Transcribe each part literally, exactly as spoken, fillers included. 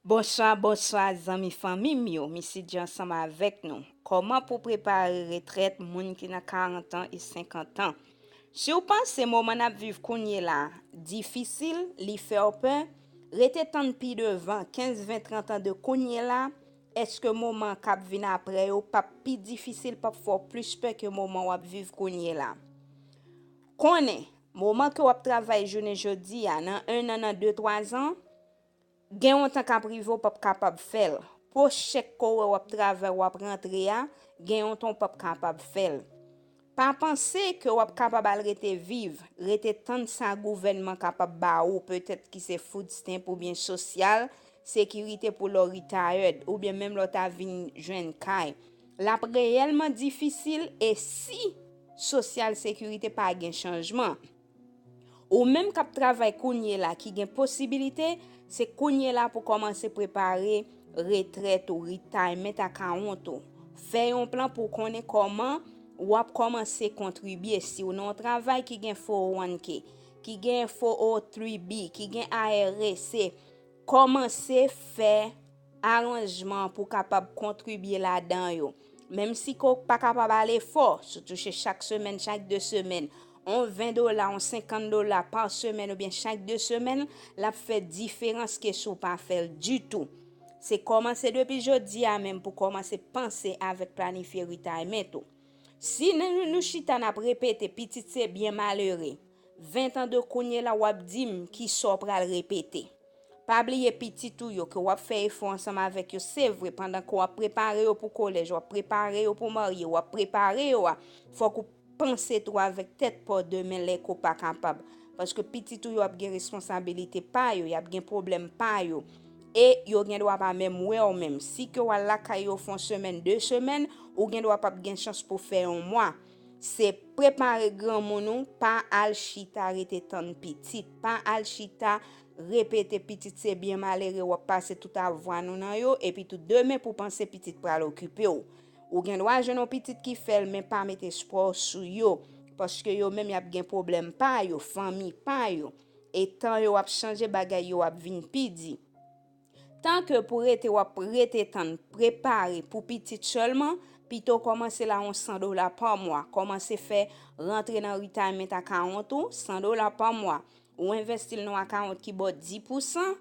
Bonswa, bonswa, zanmi fanmi m yo. Misi Dje ansanm avèk nou. Kòman pou prepare retrèt moun ki nan karant an e senkant an? Si w panse moman n ap viv kounye la difisil, li fè w pè, rete tann pi devan, kenz, ven, trant an de kounye la, èske moman k ap vin apre yo p ap pi difisil, p ap fè w plis pè ke moman w ap viv kounye la? Konnen, moman ke w ap travay jounen jodi a, nan en an, nan de, twa zan, gen yon tan k ap rive w p ap kapab fè l. Pòs chèk ke w wè w ap travay, w ap rantre a, gen yon tan w p ap kapab fè l. Pa panse ke w ap kapab al rete viv, rete tann sa gouvènman kapab ba ou, petèt ki se food stamp oubyen sosyal sekirite pou lè w retired, oubyen menm lè w ta vin jwenn kay. L ap reyèlman difisil e si sosyal sekirite pa gen chanjman. Ou menm k ap travay kounye la ki gen posibilite, se kounye la pou kòmanse prepare retrèt ou, retirement account ou. Fè yon plan pou w konnen kòman w ap kòmanse kontribye. Si w nan yon travay ki gen four oh one K, ki gen four oh three B, ki gen I R A, se kòmanse fè aranjman pou w kapab kontribye ladan yo. Menm si ke w pa kapab ale fò, si w touche chak semèn, chak de semèn, yon ven dola, yon senkant dola pa semèn oubyen chak de semèn, l ap fè diferans ke si w pa fè l ditou. Se kòmanse depi jodi a menm pou kòmanse panse avèk planifye retirement ou. Si nou, nou chita n ap repete, pitit se byen malere, ven tan de kounye la w ap di m kisa w pral repete. Pa bliye pitit ou yo ke w ap fè efò ansanm avèk yo, se vre, pandan ke w ap prepare yo pou kolèj, w ap prepare yo pou marye, w ap prepare yo a, fòk ou panse tou avèk tèt pa w demen lè ke w pa kapab. Paske pitit ou yo ap gen responsabilite pa yo, y ap gen pwoblèm pa yo. E yo gen dwa pa menm wè w menm. Si ke w al lakay yo fè yon semèn, de semèn, ou gen dwa p ap gen chans pou fè yon mwa. Se prepare granmoun ou, pa al chita rete tann pitit, pa al chita repete pitit se byen malere w ap pase tout avwa nou nan yo, epi tou demen pou panse pitit pral okipe w. Ou gen dwa jwenn yon pitit ki fè l, men pa met espwa w sou yo, paske yo menm y ap gen pwoblèm pa yo, fanmi pa yo, e tan yo ap chanje, bagay yo ap vin pi di. Tan ke pou rete, w ap rete tann, prepare pou pitit sèlman, pito kòmanse la yon san dola pa mwa. Kòmanse fè rantre nan retirement account ou, san dola pa mwa. Ou envesti l nan yon account ki ba w dis pousan,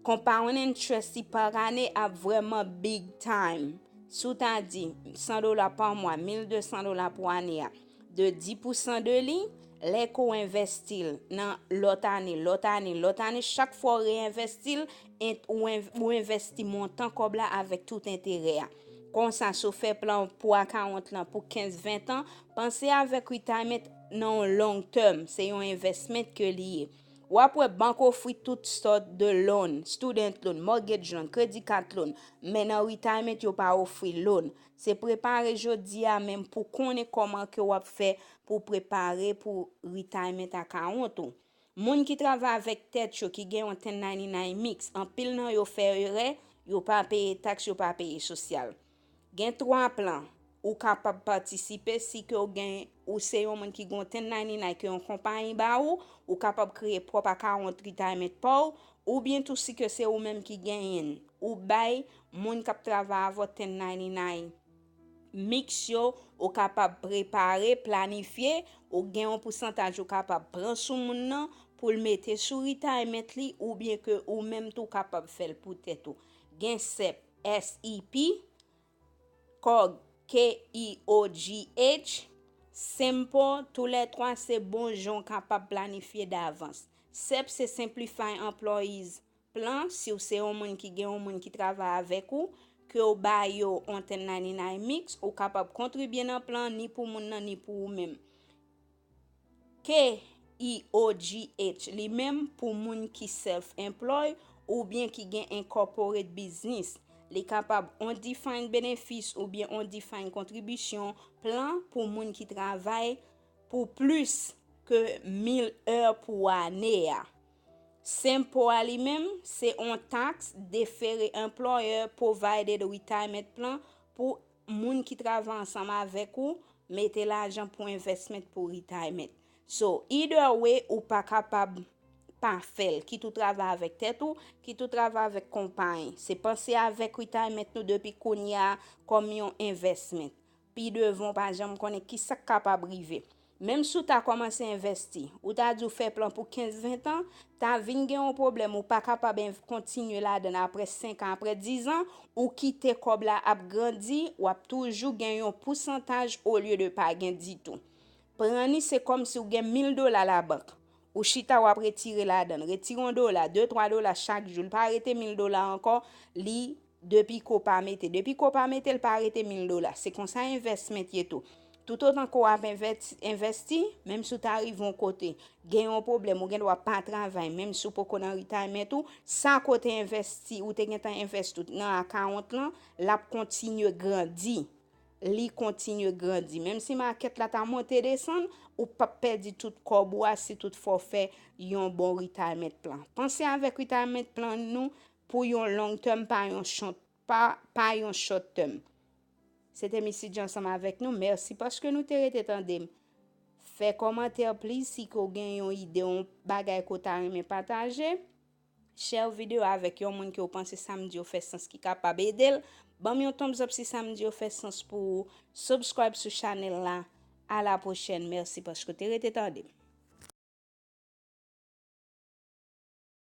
compound interest li pa ane ap vrèman big time. Si w ta di san dola pa mwa, mil de san dola pou ane a, de dis pousan de li, lè ke w envesti l nan lòt ane, lòt ane, lòt ane, chak fwa w reenvesti l, en-, ou en-, ou envesti montan kòb la avèk tout enterè a. Konsa, si w fè plan pou account lan pou kenz, ven tan, panse avèk retirement nan yon long term, se yon investment ke li ye. W ap wè bank ofri tout sòt de loan, student loan, mortgage loan, credit card loan, men nan retirement yo pa ofri loan. Se prepare jodi a menm pou konnen kòman ke w ap fè pou prepare pou retirement account ou. Moun ki travay avèk tèt yo, ki gen yon ten ninety-nine mix, anpil nan yo fè erè, yo pa peye taks, yo pa peye sosyal. Gen twa plan ou kapab patisipe si ke w gen, ou se yon moun ki gen yon ten ninety-nine ke yon konpayi ba ou, ou kapab kreye pwòp account retirement pa w, oubyen tou si ke se ou menm ki genyen l, ou bay moun k ap travay avè w ten ninety-nine mix yo, ou kapab prepare, planifye, ou gen yon pousantaj ou kapab pran sou moun nan pou l mete sou retirement li, oubyen ke ou menm tou kapab fè l pou tèt ou. Gen sep, S E P, Kog, K E O G H, Simple, toulètwa se bon jan w kapab planifye davans. Sep se Simplify Employees Plan, si w se yon moun ki gen yon moun ki travay avèk ou, ke w ba yo yon ten ninety-nine mix, ou kapab kontribye nan plan ni pou moun nan ni pou ou menm. K E O G H, li menm pou moun ki self-employed oubyen ki gen incorporate business. Li kapab on defined benefits oubyen on defined contribution plan pou moun ki travay pou plis ke mil è pou ane a. Simple a li menm, se on tax deferred employer provided retirement plan pou moun ki travay ansanm avèk ou, mete lajan pou investment pou retirement. So, either way, ou pa kapab pa fè l. Kit ou travay avèk tèt ou, kit ou travay avèk konpayi. Se panse avèk retirement nou depi kounye a kòm yon investment. Pi devan, w pa janm konnen ki sa k kapab rive. Menm si w ta kòmanse envèsti, ou ta di w fè plan pou kenz, ven tan, ta vin gen yon pwoblèm, ou pa kapab en- kontinye ladan l apre senk an, apre diz an, ou kite kòb la ap grandi, w ap toujou gen yon pousantaj olye de pa gen ditou. Pran li, se kòmsi w gen mil dola labank. Ou chita, w ap retire ladan l. Retire yon dola, de, twa dola chak jou. Li pa rete mil dola ankò, li depi ke w pa mete. Depi ke w pa mete, li pa rete mil dola. Se konsa envèsman ye tou. Toutotan ke w ap envèti, envèsti, menm si w ta rive yon kote, gen yon pwoblèm, ou gen dwa pa travay, menm si w poko nan retirement ou, sa ke w te envèsti, ou te gentan envèsti tout nan akawont lan, l ap kontinye grandi. Li kontinye grandi. Menm si makèt la ta monte desann, ou p ap pèdi tout kòb ou a si toutfwa w fè yon bon retirement plan. Panse avèk retirement plan nou pou yon long term, pa yon short, pa, pa yon short term. Se te Missy J ansanm avèk nou. Mèsi paske nou te rete tande m. Fè kòmantè, please, si ke w gen yon ide, yon bagay ke w ta renmen pataje. Share videyo avèk yon moun ke w panse sa m di yo fè sans, ki kapab ede l. Ban m yon thumbs up si sa m di yo fè sans pou ou. Subscribe sou chanèl la. A la pwochèn. Mèsi paske w te rete tande m.